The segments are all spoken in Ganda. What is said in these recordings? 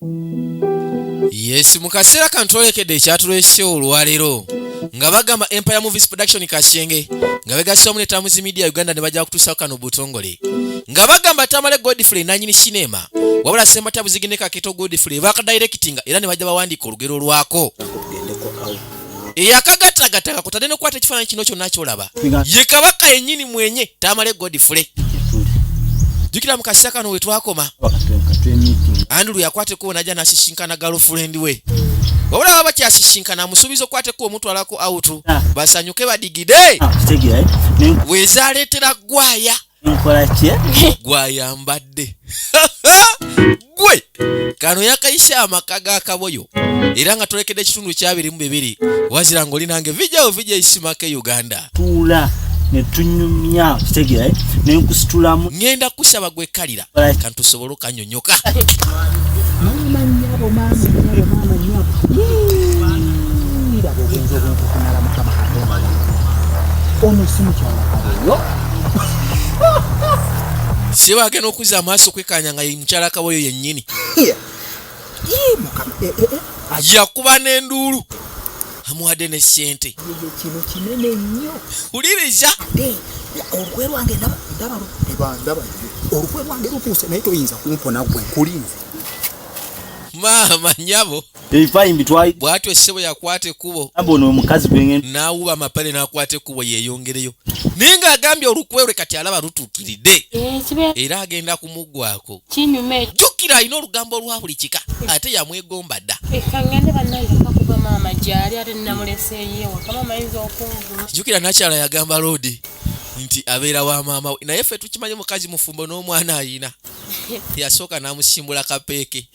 Yes, mu kaseera kano twolekedde ekyatuleese olwaleero nga bagamba Empire Movies Production Kasenge nga begasse wamu ne Tamuzi Media Uganda ne bajja kutuusaako kano butongole nga bagamba Tamale Godfrey nanyini sinema wabula Ssembatya Buzigi ne Kaketo Godfrey bakadirectinga era ne bajja bawandiika olugero lwako eyakagattagatta nga kutadde n'okukwata ekifaananyi kino kyonna kyolaba ye kabaka yennyini mwenye Tamale Godfrey. Jjukira mu kaseera kano we twakoma, Andrew yakwata ekkubo n'ajja n'asisinkana girlfriend we, wabula baba bakyasisinkana amusuubiza okukwata ekkubo omutwalako out basanyuke badigide. Kitegeera Wezaaleetera gwaya. Nkola ki? Gwayambadde gwe kano yakayise amaka ga Kaboyo era nga tolekedde ekitundu kya 22. Wazira ng'oli nange vijjawo vijja isimaka e Uganda. Tuula ne tunyumya, kitegeera, nenkusitulamu. Ŋŋenda kusaba gwekkalira kantusobole okanyonyoka. Maama nnyabo, maama nnyabo, maama nnyabo. Yii, laba obwenzi obwenkukunala. Mukama Katonda wange, ono si mukyala Kaboyo? Siba agenda okuzza amaaso okwekanya nga ye mukyala Kaboyo yennyini. Yii, Mukama, eh, eh, eh. Yakuba n'enduulu, amuwadde ne ssente. Ye kino kinene nnyo. Wuliriza. Ate olukwe lwange ndaba ndaba eba ndaba yo olukwe lwange lutuuse, naye toyinza kumpona gwe nkulinze. Maama nnyabo. Ebifaanyi bitwayi. Bw'atyo ssebo yakwata ekkubo. Amba ono omukazi gwengenda. N'awuba amapale n'akwata ekkubo yeeyongereyo, naye ng'agambye olukwe lwe kati alaba lutuukiridde. Ekibeera era agenda kumuggwako. Kinyuma ekyo. Jjukira alina olugambo lwa buli kika, ate yamwegomba dda. Eka ngende bannange, kakuba maama gyali ate namuleseeyo ewaka, maama ayinza okunvuma. Jjukira nakyala yagamba loodi nti abeera wa maama we, naye ffe tukimanyi mukazi mufumbo n'omwana ayina. Yasooka n'amusimbula kapeeke,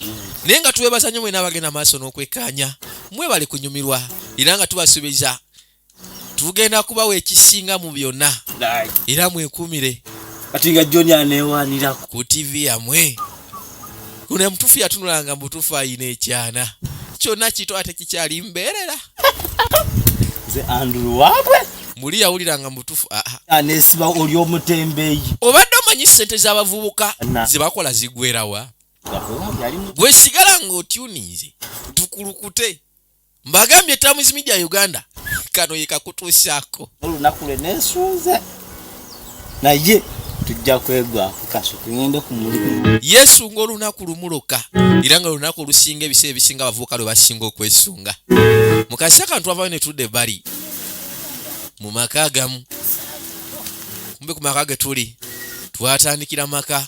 naye nga tuwebaza nnyo mwena abagenda maaso n'okwekkaanya. Mwebale kunyumirwa era nga tubasuubiza tugenda kubawa ekisinga mu byonna, era mwekuumire Ati nga John aneewaanirako. Ku TV yammwe. Guno mutuufu yatunulanga mutuufu ayina ekyana kyonna kito ate kikyali mbeerera. Nze Andrew waabwe. Muli yawuliranga mutuufu aa. Aneesiba oli omutembeeyi. Obadde omanyi ssente z'abavubuka ze bakola zigwerawa? Gwe sigala ng'otuninze tukulukute. Mbagambye Times Media Uganda kano ye kakutuusaako. Olunaku lwe neesunze, naye tujja kwegwako kaso tugende ku mulimu. Yeesunga olunaku lumu lwokka, era nga lunaku olusinga ebiseera ebisinga abavubuka lwe basinga okwesunga. Mu kaseera kano twavayo ne tudda ebbali mu maka agamu. Kumbe ku maka ge tuli twatandikira maka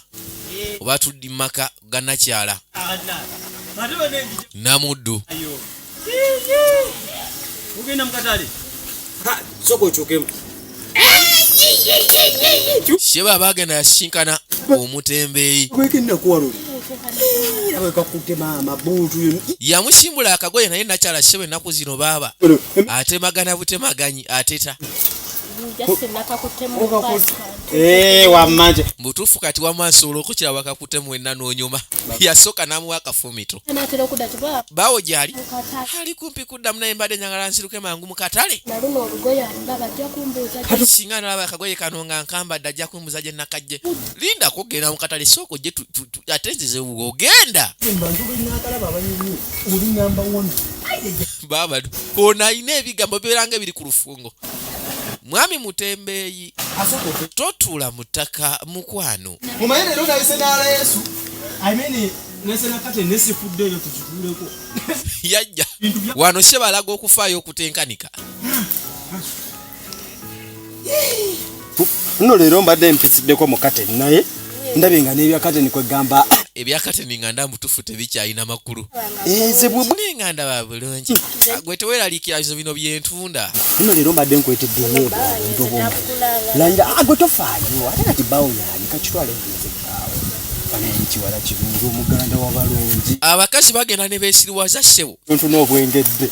oba tuddi mu maka ga nakyala Namuddu. Ugenda mukatale, sooka okyukemu. Sheba abagenda yasinkana omutembeeyi. Kakutte maama buutu. Yamusimbula akagoye, naye nakyala sheba ennaku zino baaba atemagana butemaganyi ateta. Jasi nakakuttemu kwasi. Wamanje. Mutuufu kati wama nsobola okukira wakakutemu wenna n'onyuma. Yasooka n'amuwa akafumito. Anaatera okudda kiba Baawo gyali. Mukatale. Ali kumpi kuddamu, naye mbadde njagala nziruke mangu mu katale. Naluno olugoye alulaba ajja kumbuuza. Singa nalaba akagoye kano nga nkambadde ajja kumbuuza gye nakajje. Linda kugenda mu katale, sooka ojje ate nzize ogenda. Nakalaba abanyonyi oli namba one. Baaba ono alina ebigambo bibeera nga ebiri ku lufungo. Mwami mutembeeyi, totuula mu ttaka mukwano. Mumanyi leero nayise n'aleesu, I mean, nayise nakate nesifuddeeyo tukituuleko. Yajja wano se balaga okufaayo okutenkanika. Nno leero mbadde mpisiddeko mu kateni, naye ndabye nga n'ebyakateni kwegamba. Ebyakateni nga nda mutuufu tebikyalina makulu. Nze bwe Naye nga ndaba bulungi. Gwe teweeraliikira bizo bino byentunda. Nno leero mbadde nkweteddeyo obuntu obumu langira. Gwe tofaayo, ate kati bawo yani kakitwale ngenze bbaawo banaye kiwala kirungi, omuganda w'abalungi. Abakazi bagenda ne beesiriwaza ssebo. Ntu n'obwengedde.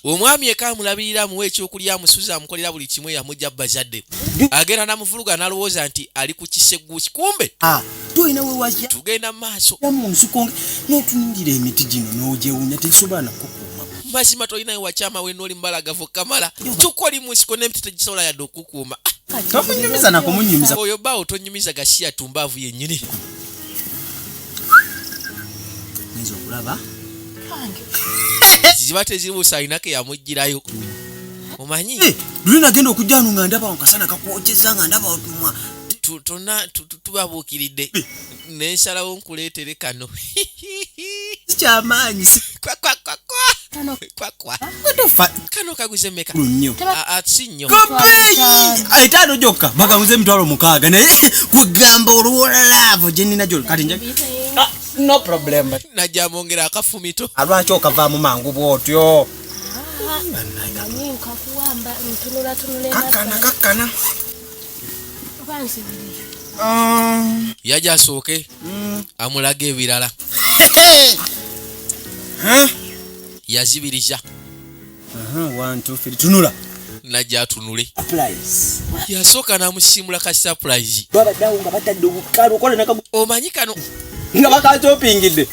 Omwami eka amulabirira, amuwa ekyokulya, amusuza, amukolera buli kimu, eyamujja bazadde agenda namuvuluga n'alowooza nti ali ku kisegguuki, kumbe Tolina wewazya. Tugenda mu maaso. Mu nsiko n'otunulira emiti gino n'ogyewunya, tegisobola nakukuuma. Mazima tolinayo wakyama wenna, oli mubalagavu kamala, kyokka oli mu nsiko n'emiti tegisobola yadde okukuuma. Tomunyumiza nakumunyumiza. Oyo baawo tonyumiza gasiya tumbaavu yennyini. Ngenza okulaba. Ziba teziribuusa, alinako eyamugirayo, omanyi. Eh, luli nagenda okujja wano nga ndaba akasana kakwokeza, nga ndaba otumwa. Tonna tubabuukiridde, nensalawo nkuleetere kano. Sikyamaanyi. Kwa, kwa, kwa, kwa. Kano. Kwa, kwa. Tofa. Kano kaguze mmeka? Nnyo. Ah, ah, si nnyo. Kapeeyi 5 gyokka, bagaguze 60,000, naye kwegamba olwolalaavo gye nnina gyolo kati nja. Ah, no problem. Najja mwongera akafumito. Lwaki okavaamu mangu bw'otyo? Manyi nkakuwamba ntunulatunula. Kakkana, kakkana. Oba nsibirira. Yajja asooke amulaga ebirala. Yazibiriza. One, two, three, tunula. Najja atunule. Surprise. Yasooka n'amusiimula ka surprise. Babaddeawo nga batadde obukalu okola nakagu Omanyi kano nga bakatopingidde.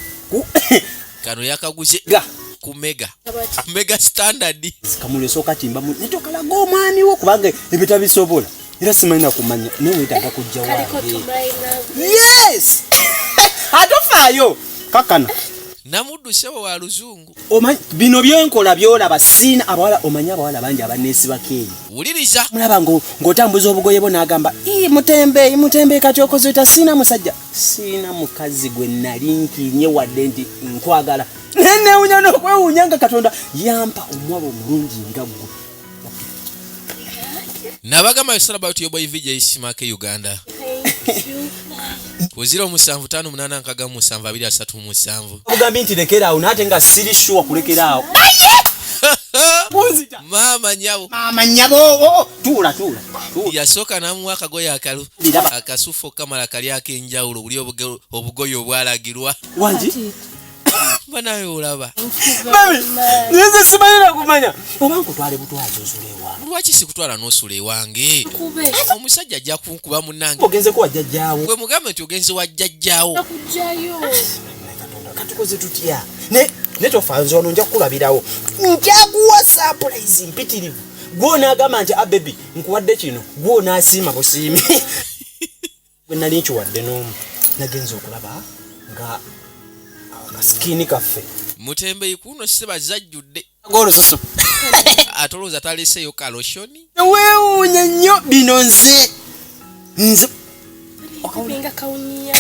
Kano yakaguze Ga ku Mega, Mega Standard. Kamuli osooka kimbamu naye tokalaga omwami wo, kubanga ebyo tabisobola, era simanyi nakumanya, naye weetaaga kujja Kaliko wange. tumaina. Yes, atofaayo, kakkana. Namuddu sebo wa luzungu. Omanyi bino byenkola byolaba, siina abawala, omanyi abawala bangi abaneesibako eyo. Wuliriza. Mulaba ng'otambuza obugoye bwo n'agamba, "Ii, mutembeeyi, mutembeeyi, kati okoze ota?" Siina musajja, siina mukazi gwe nali nkinye wadde nti nkwagala, naye neewunya n'okwewuunya nga Katonda yampa omuwala omulungi nga ggwe. Nabagamba about your boy VJ Simake Uganda ku 0758672337. Ogambye nti lekeraawo, naate nga siri sure kulekeraawo. Kunzita. Maama nyabo. Maama nnyabo, oh, tuula, tuula, tuula. Yasooka n'amuwa akagoye akalu Biraba. Akasufu okamala kali ak'enjawulo, buli obugoye obwalagirwa. Wangi. Banawe olaba. Baby, nze simanyira kumanya oba nkutwale butwazi osula ewange. Lwaki sikutwala n'osula ewange? Kube. Omusajja ajja kunkuba munnange. Ogenze kuwa jjajjaawo. Gwe mugambe nti ogenze wa jjajjaawo. Kujjayo. Katonda, katukoze tutya? Ne tofa, nze wano nja kukulabirawo, njakuwa surprise mpitirivu. Gwonaagamba nti, "Abebi, nkuwadde kino," gwonaasiima busiimi. Bwe nali nkiwadde n'omu, nagenza okulaba nga akasikini kaffe Mutembeyi kuno seba zajjudde. Golususu. Ate olowooza taleseeyo ka lotion? Weewuunya nnyo bino, nze Kupinga kawunyiya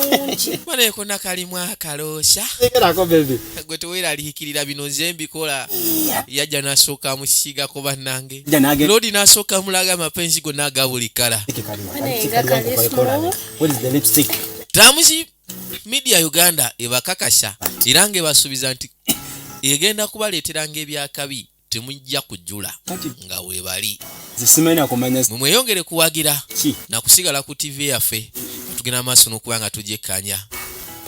bulungi. Maneeko nakalimu akaloosa. Tegerako, baby. Gwe teweeraliikirira, bino nze mbikola. Yajja n'asooka amusiigako bannange. Jja n'agenda- Lodi n'asooka amulaga amapenzi gonna aga buli kala. Nga kali smooth. What is the lipstick? Tamuzi Media Uganda ebakakasa era ng'ebasuubiza nti egenda kubaleeteranga ebyakabi, temujja kujula nga weebali. Nze simanyi kumanya. Mwe mweyongere kuwagira Ki? nakusigala ku TV yaffe, tugenda maaso n'okuba nga tugyekkaanya.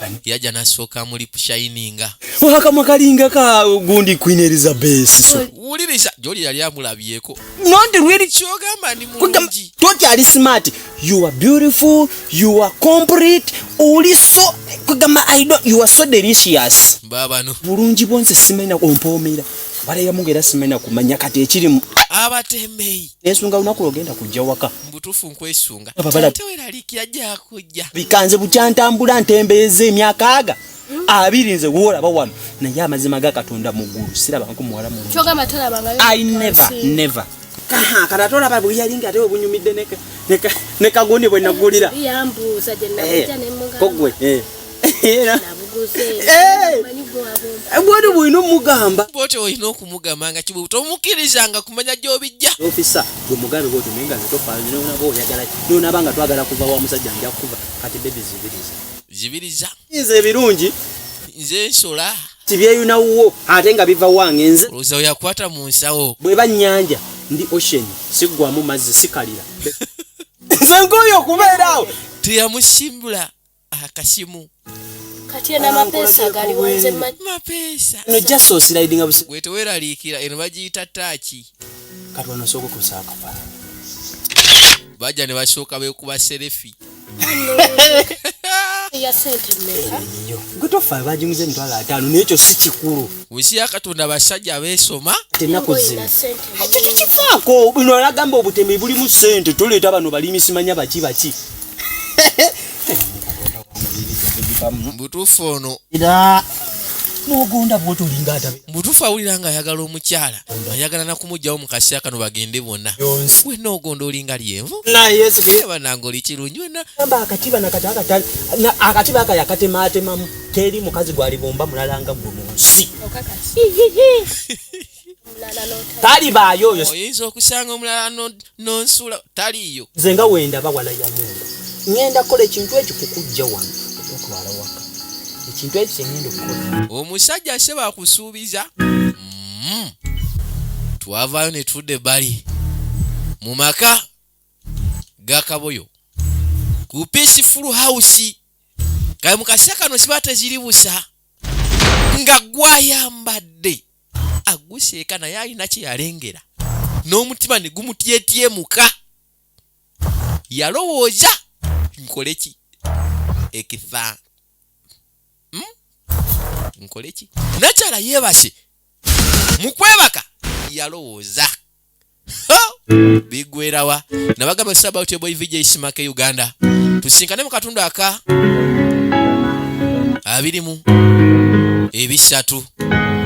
Bani? Yajja n'asooka muli shininga. Wakamwa kalinga ka gundi Queen Elizabeth, so Wuliriza, gyoli yali amulabyeko. Not really. Kyogamba ndi Kugamba, mulungi. tokyali smart, you are beautiful, you are complete, oli so kugamba, I don't, you are so delicious. Baabano. Bulungi bwonse simanyi ompoomera balayamu era simanyi kumanya kati ekiri Abatembeeyi. Ensonga lunaku lwogenda kujja waka. Mubutuufu nkwesunga. Ababala- Teweraliikira, jakujja. Bikanze bukyantambula ntembeeza emyaka aga 20, nze woolaba wano, naye amazima ga Katonda mu ggulu sirabanko muwala mulungi. Kyogamba tolabangayo. I never, never. Kaha, kati ate olaba bwe yalinga ate webunyumidde ne kagundi bwe nagulira. Yambuuza gye nabujja ne mugamba. Kogwe. Nabuguze. Eh. Manyi gwe wabumba. Bwoti bwolina omugamba. Bwotyo olina okumugamba nga kibwe tomukkiririzanga kumanya gy'obijja. Ofisa gwe mugambe bwoti, naye nga nze nonaba oyagala nonaba nga twagala kuva wa musajja, nja kukuva kati, baby, zibiriza. Zibiriza. Nze ebirungi Nze nsola. Tibyeyunawwo ate nga biva wange nze. Olowooza we yakwata mu nsawo. Bweba nnyanja, ndi ocean, siggwamu mazzi, sikalira. Nze nkooye okubeera awo. Teyamusimbula akasimu. Kati eno amapeesa gali wanze manyi. Mapeesa. No, just osiridinga busi. Gwe teweeraliikira, eno bagiyita taaki. Kati wano osooka okusa akafaananyi. Bajja ne basooka beekuba selfie. Ya sente mmeka? Eyo gwe tofa, bagimuza 50,000, naye ekyo si kikulu. Nsi ya Katonda basajja beesoma. Tennaku Engoye zino na sente. Ekyo kikifaako, bino nagamba obutemi bulimu ssente, toleeta bano balimi simanya baki baki. Givamu. Butuufu ono. Era n'ogonda bw'otolinga atabe. Mubutuufu awulira nga ayagala omukyala, ayagala nakumugjawo mu kaseera kano bagende bonna. Wenna ogonda olinga lyenvu. Naye Yesu Kristo. Banange oli kirungi wenna. Gamba akatiba nakati akatali akatiba akali akatematemamu teri mukazi gwalibumba mulala nga gwe mu nsi. Talibaayo oyo. Oyinza okusanga omulala nonsula taliiyo. Nze nga wendaba wala ya Mungu. Ngenda kukola ekintu ekyo kukujja wano okutwala waka. Ekintu ekyo kye ngenda okukola. Omusajja seba akusuubiza. Twavaayo ne tudda ebbali mu maka ga Kaboyo ku Peaceful House. Kale mu kaseera kano siba teziri busa nga gwayambadde aguseeka naye alina kye yalengera n'omutima ne gumutyetyemuka. Yalowooza nkole ki ekitha nkole ki. Nakyala yeebase mu kwebaka yalowooza bigwerawa. Nabagamba about your boy VJ Smake Uganda. Tusinkane mu katundu aka 23.